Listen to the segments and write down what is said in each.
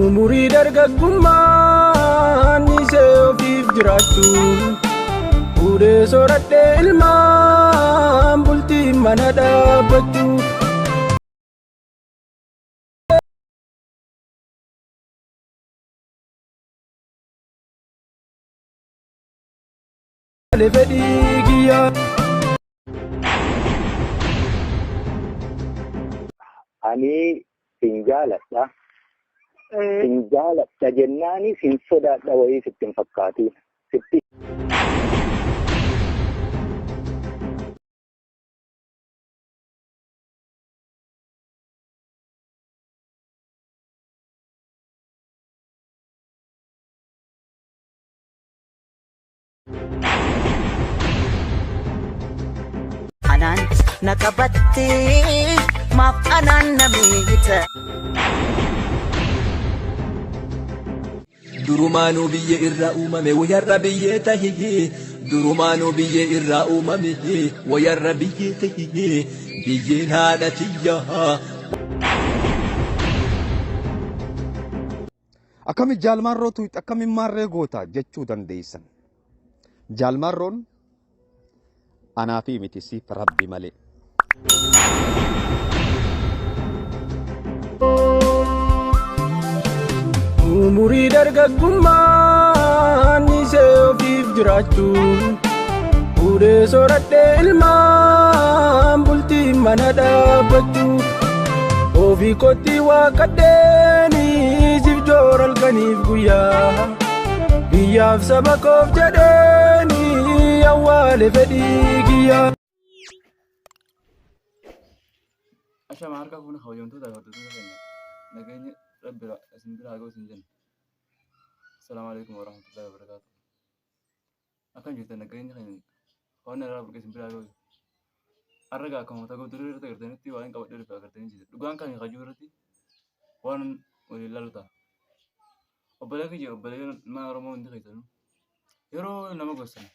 Umurii dargaggummaan isee ofiif jiraachuu fuudhee soradhee ilmaan bultii mana dhaabbachuu. Fedhii kiyyaa. Ani sin jaaladha. Sin jaaladha jennaani sin sodaadha wayii sitti hin fakkaatiin. Sitti Anaan na qabattee maaf anaan na miita. Durumaanuu biyyee irraa uumame wayarra biyyee tahi Durumaanuu biyyee irraa uumame wayarra biyyee tahi Biyyeen haadha tiyya. Akkami Jaal Marroo tuyxa akkami maarree goota jechuu dandeessan. Jaal Marroon anaa fi miti siif rabbi malee. Umurii dargaggummaan isee ofiif jiraachuu fuudhee soradhee ilmaan bultii mana dhaabbachuu ofii kootti waaqadheeni siif joora halkaniif guyyaa biyyaaf saba koof jedheeni awwaale fedhii kiyyaa. Ashama harka fuuna kabajamtoota fi hordoftoota keenya nageenya rabbi isin bira haa ga'u isin jenna. Assalaamu alaikum warahmatullahi wabarakatuh. Akkam jirtan nageenya keenya waan irraa burqe isin bira haa ga'u. Har'a gaa akkuma mataa durii irratti agartanitti waan qabadhee dhufe agartanii jirtu. Dhugaan kan hajuu irratti waan waliin ilaalu ta'a. Obbolee kiyya obboleeyyan ilmaan Oromoo hundi keessanuu yeroo nama gorsan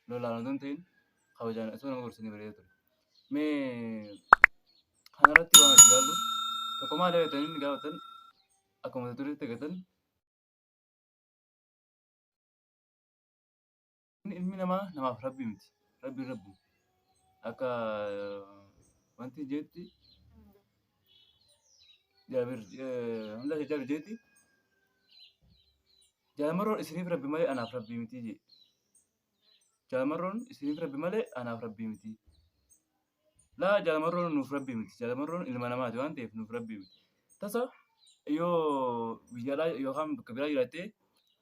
lolaan otoo hin ta'in kabajaan osoo nama gorsanii bareeda ture. Mee kanarratti waan hojii ilaallu tokko maal yoo ta'an inni gaafatan akkuma mata dureetti agartan ilmi namaa namaaf rabbi miti. Rabbi rabbu. Akka wanti jeetti Jaabir Hamzaa Jaabir jeetti Jaalmarroon isiniif rabbi malee anaaf rabbii miti jee. Jaalmarroon isiniif rabbi malee anaaf rabbii miti. Laa Jaalmarroon nuuf rabbii miti. Jaalmarroon ilma namaati waan ta'eef nuuf rabbii miti. Tasa yoo biyya alaa yookaan bakka biraa jiraatte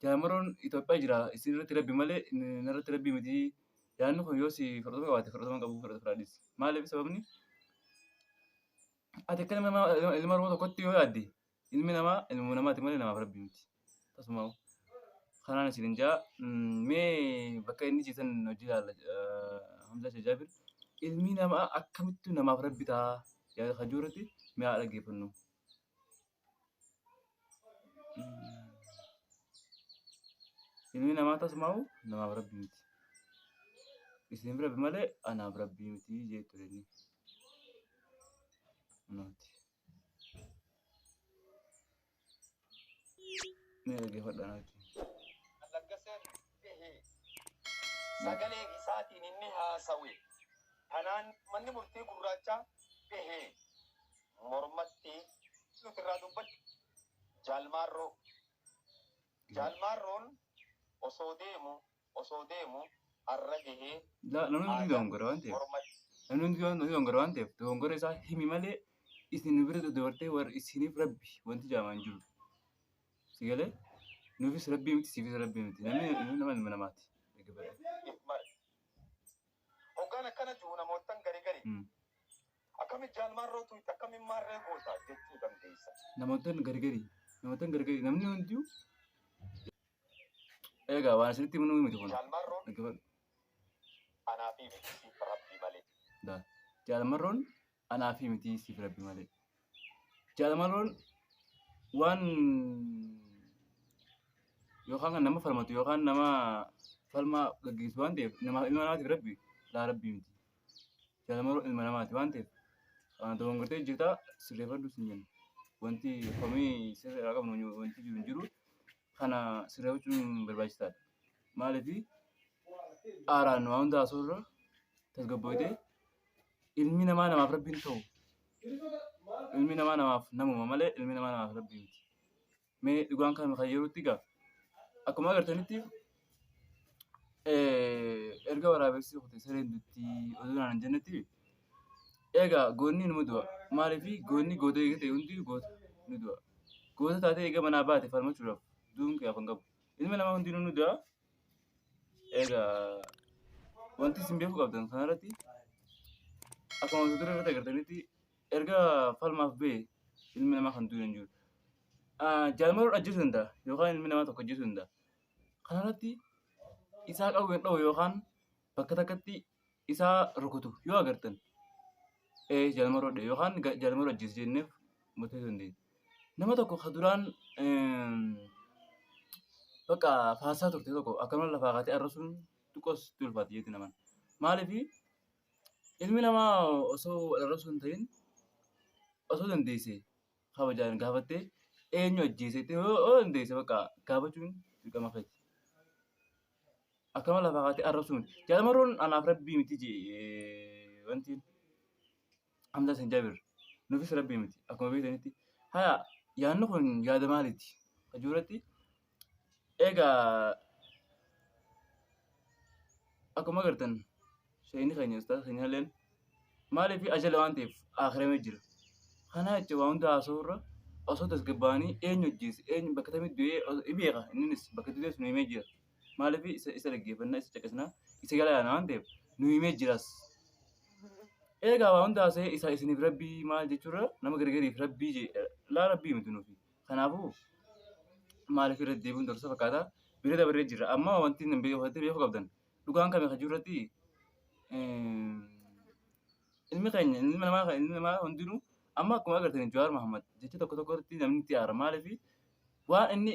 Jaalmarroon Itoophiyaa jira isin irratti rabbi malee narratti rabbii miti. Yaadni kun yoo si fudhatama qabaate fudhatama hin qabu fudhata fudhadhis. Maaliif sababni ati akka ilma Oromoo tokkotti yoo yaadde ilmi namaa ilma namaati malee namaaf rabbii miti. Tasuma kanaan isin hin jaa mee bakka inni ciisan hojii ilaalla Hamzaa Sheekh Jaabir ilmi namaa akkamittuu namaaf rabbi ta'a yaada kajuu irratti mee haa dhaggeeffannu. Ilmi namaa tasumaa'u namaaf rabbi miti. Isin rabbi malee anaaf rabbi miti jee ture inni. Nuti. Mee dhaggeeffadhaa nuti. Laggaseen gahe sagalee isaatiin inni haasawe tanaan manni murtii gurraachaa gahe mormatti nuti irraa dubbachu Jaal Maarroo Jaal Maarroon osoo deemu osoo deemu arra gahee Namni hundi haadha dogongora waan ta'eef mormatti namni hundi dogongora waan ta'eef dogongora isaa himi malee isin bira dabartee warra isiniif rabbi wanti jaamaan jiru. Si galee nuufis rabbii miti siifis rabbii miti namni nama ilma namaati. Dhaggeeffadhu. if mare. Hoggaan akkana ji'u namoottan gari gari akkami Jaal Maarroo tuyxa akkami maarree goota jechuu dandeeysa. Namoottan gari gari namoottan gari gari namni hunduu egaa waan asirratti himnu miti kun. Jaal Marroon Dhaggeeffadhu. anaa fi miti siif rabbi malee. Da. Jaal Marroon anaa fi miti siif rabbi malee. Jaal Marroon waan yookaan kan nama falmatu yookaan nama falmaa gaggeessu waan ta'eef namaaf ilma namaatiif rabbi laa rabbi miti. Jaal Marroon ilma namaati waan ta'eef waan dogongortee jirta sirreeffadhu sin jenna. Wanti komii sirraa qabnu wanti jiru hin jiru. Kana sirreeffachuun barbaachisaadha. Maaliif aaraan waa hunda haasa'u irra tasgabbootee ilmi namaa namaaf rabbiin ta'u ilmi namaa namaaf namuma malee ilmi namaa namaaf rabbii miti. Mee dhugaan kan kan yerootti egaa akkuma agartanitti erga waraabessi kute sareen dutti osoo naan hin jennetti egaa goonni numa du'a. Maaliif goonni goota eega ta'e hundi goota ni du'a. Goota taatee eega manaa baate falmachuudhaaf du'uun kee afan qabu. Ilmi namaa hundinuu ni du'a. Egaa wanti isin beekuu qabdan kanarratti akkuma dura irratti agartanitti erga falmaaf ba'e ilmi namaa kan du'e hin jiru. Jaalmaroon ajjeesuu danda'a yookaan ilmi namaa tokko ajjeesuu danda'a. Kanarratti isaa qawween dha'u yookaan bakka takkatti isaa rukutu yoo agartan ee jaalmaroo dha'e yookaan jaalmaroo ajjeese jenneef murteessuu dandeenya. Nama tokko ka duraan bakka faarsaa turte tokko akkanuma lafaa kaatee arrasuun xiqqoos sitti ulfaata jeetti naman. Maaliif ilmi namaa osoo wal arrabsuu hin ta'in osoo dandeesse kabajaan gaafattee eenyu ajjeese jettee yoo dandeesse bakka gaafachuun dirqama keeti. Akkama lafaa kaatee arrabsuu miti. Jaalmarroon anaaf rabbii miti jee wanti Hamza Sen Jabir nuufis rabbii miti akkuma beektanitti. Haya yaadni kun yaada maaliiti? Kajuuratti egaa akkuma agartan sheeyni keenya ustaaza keenya illeen maaliif ajala waan ta'eef akiramee jira. Kana jecha waa hunda haasa'uu irra osoo tasgabbaa'anii eenyu ajjeese eenyu bakka kamitti du'ee i beeka inninis bakka du'es nu himee jira. Maaliif isa dhaggeeffannaa isa caqasnaa isa jala yaana waan ta'eef nu himee jiras. Eegaa waa hunda haasa'ee isa isiniif rabbii maal jechuurra nama gargariif rabbii jee laa rabbii miti nufi. Kanaafuu maaliif irra deebi'uun dursa fakkaata bira dabarree jira. Amma wanti isin beekuu qabdan dhugaan kami kan jiru irratti ilmi keenya ilmi namaa ilmi namaa hundinuu amma akkuma agartan Jawaar Mahammad jecha tokko tokko irratti namni itti aara maaliif waan inni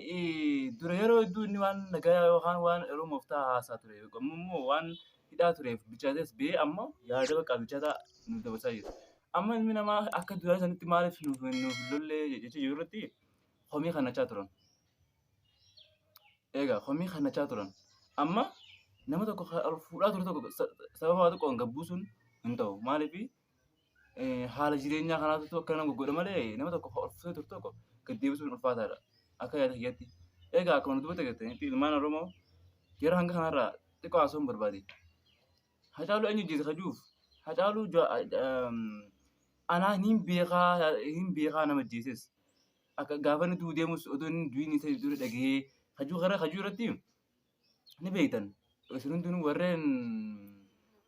dura yeroo hedduu inni waan nagaa yookaan waan Oromoof ta'a haasaa ture amma immoo waan hidhaa tureef bilchaatees ba'ee amma yaada bakka bilchaataa nuuf dabarsaa jira. Amma ilmi namaa akka duraa sanitti maaliif nuuf hin lollee jecha jiru irratti komii kannachaa turan. Egaa komii kannachaa turan. Amma nama tokko ol fuudhaa ture tokko sababa waa tokkoon gad buusuun hin ta'u. Maaliif haala jireenyaa kanaatu akka nama goggodha malee nama tokko ol fuudhee ture tokko gad deebisuun ulfaataadha. Akka yaada kiyyaatti. Egaa akkuma dubbatti agartanitti ilmaan Oromoo yeroo hanga kanarraa xiqqoo haasa'uun barbaade. Hacaaluu eenyu ajjeese kajuuf Hacaaluu anaa hin beekaa nama ajjeeses. Akka gaafa inni du'u deemus odoo inni du'iin isa dura dhagahee kajuu gara kajuu irratti ni beektan. Isin hundinuu warreen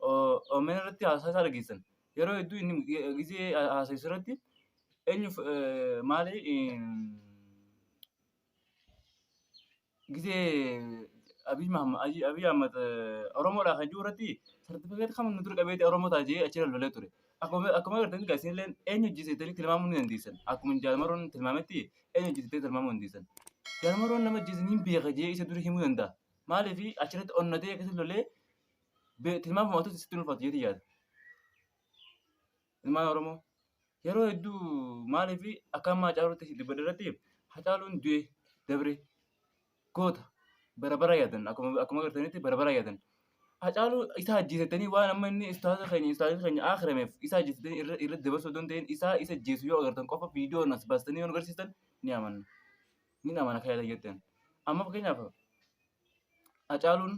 OMN irratti haasaa isaa dhageessan. Yeroo hedduu inni gisee haasa'u irratti eenyuuf maali gisee Abiy Mahamad Abiy Ahmad Oromoodhaa kan jiru irratti sartifikeet kam nu dura qabeeti Oromoo ta'a jedhee achirra lolee ture. Akkuma agartan egaa isinillee eenyu hojjesettanii tilmaamuu ni dandeessan. Akkuma Jaalmaroon tilmaametti eenyu hojjesettanii tilmaamuu dandeessan. Jaalmaroon nama hojjese ni beeka jedhee isa dura himuu danda'a. Maaliif achirratti onnatee akkasitti lolee tilmaamuma otoo sitti ulfaatu jedhee yaada. Ilmaan Oromoo yeroo hedduu maaliif akka amma Hacaaluutti dubbadhe irratti Hacaaluun du'e dabre goota bara bara yaadan akkuma agartanitti bara bara yaadan. Hacaaluu isa ajjeesettanii waan amma inni ustaaza keenya ustaaza keenya aakirameef isa ajjeesettanii irra dabarsuu osoo hin ta'in isaa isa ajjeesu yoo agartan qofa viidiyoon as baastanii yoo nu agarsiistan ni amanna. Ni amana akka yaada jettan. Amma fakkeenyaaf Hacaaluun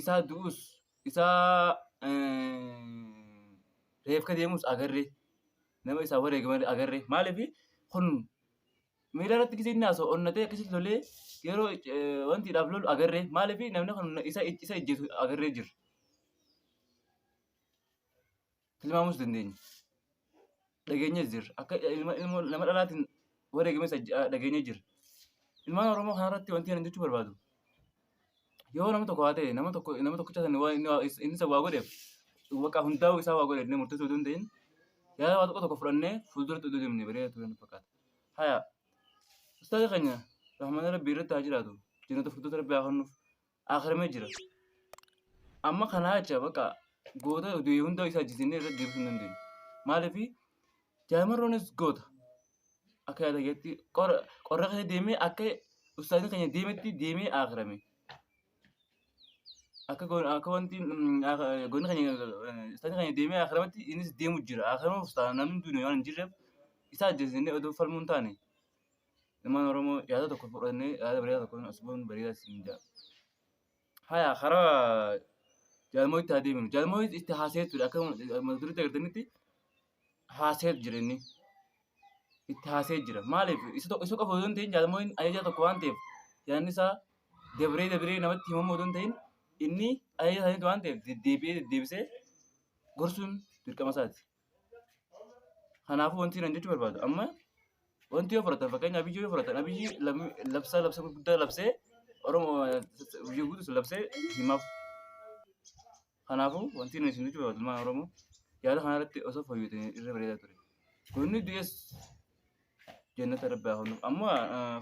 isaa du'us isaa reefka deemus agarre nama isaa wareegame agarre maaliif kun miidiyaa irratti gisee inni haasa'u onnatee akkasitti lolee yeroo wantiidhaaf lolu agarre maaliif namni kun isa isa ijjeesu agarree jira. Tilmaamuus dandeenya. Dhageenyas jirra. Akka ilma nama dhalaatiin wareegames dhageenya jira. Ilmaan Oromoo kanarratti wanti ani jechuu barbaadu yoo nama tokko haa ta'e nama tokko nama tokkicha sana waa inni inni isa waa godheef waqa hundaa'uu isaa waa godhe jennee murteessuu otoo hin ta'in yaada waa tokko tokko fudhannee fuulduratti oduu deemne bareeda ture natti fakkaata. Haya ustaaza keenya rahmana rabbii irratti haa jiraatu jannata fuuldura rabbii haa kennuuf akhiramee jira. Amma kanaa jecha bakka goota du'e hunda isaa jijjiirnee irratti deebisuu hin dandeenyu. Maaliif jaamarroonis goota. Akka yaada keetti qorra qorra keessa deemee akka ustaazni keenya deemetti deemee aakhirame. Akka akka wanti goonni keenya ustaazni keenya deemee aakhirametti innis deemu jira. Aakhiramuuf namni duune waan hin jirreef isa ajjeesnee odoo falmuu hin taane ilmaan Oromoo yaada tokko fudhannee yaada bareedaa tokko as bahuun bareedaa isin jedha. Haya karaa Jaalmoo itti haa deeminu. Jaalmoo itti haasa'ee ture akka mata dureetti agartanitti haasa'ee jira inni. Itti haasa'ee jira. Maaliif isa tokko isa qofa osoo hin ta'in Jaalmoon ajaja tokko waan ta'eef yaadni isaa dabree dabree namatti himamuu osoo hin ta'in inni ajaja isaaniitti waan ta'eef deddeebi'ee deddeebisee gorsuun dirqama isaati. Kanaafuu wanti nan jechuu barbaadu amma wanti yoo fudhatan fakkeenyaaf Abiyyi yoo fudhatan Abiyyi labsaa labsa gurguddaa labsee Oromoo biyya guutus labsee himaaf. Kanaafuu wanti nan isin jechuu barbaadu ilmaan Oromoo yaada kana irratti osoo fooyyatanii irra bareedaa ture. Goonni du'es jannata rabbi haa kennuuf. Amma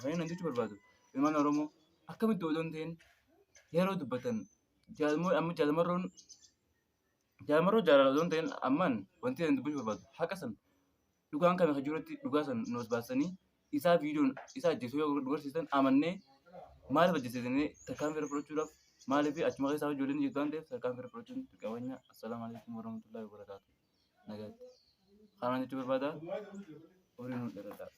kan nan jechuu barbaadu ilmaan Oromoo akkamitti odoo hin ta'in yeroo dubbatan jaalmoo amma jaalmarroon Jaal Marroo jaalala osoo hin ta'in ammaan wanti ani dubbachuu barbaadu haqa san dhugaan kami kan jirutti dhugaa san nu as baasanii isaa viidiyoon isa ajjeesuu yoo nu garsiisan amannee maaliif ajjeesisanii tarkaanfii irra fudhachuudhaaf maaliif achuma keessaa ijoolleen jirtu waan ta'eef tarkaanfii irra fudhachuun dirqama keenya. Assalaamu alaikum warahmatullahi wabarakaatu. Nagaatti. Kanaan jechuu barbaada. Horii nu dheeradhaa.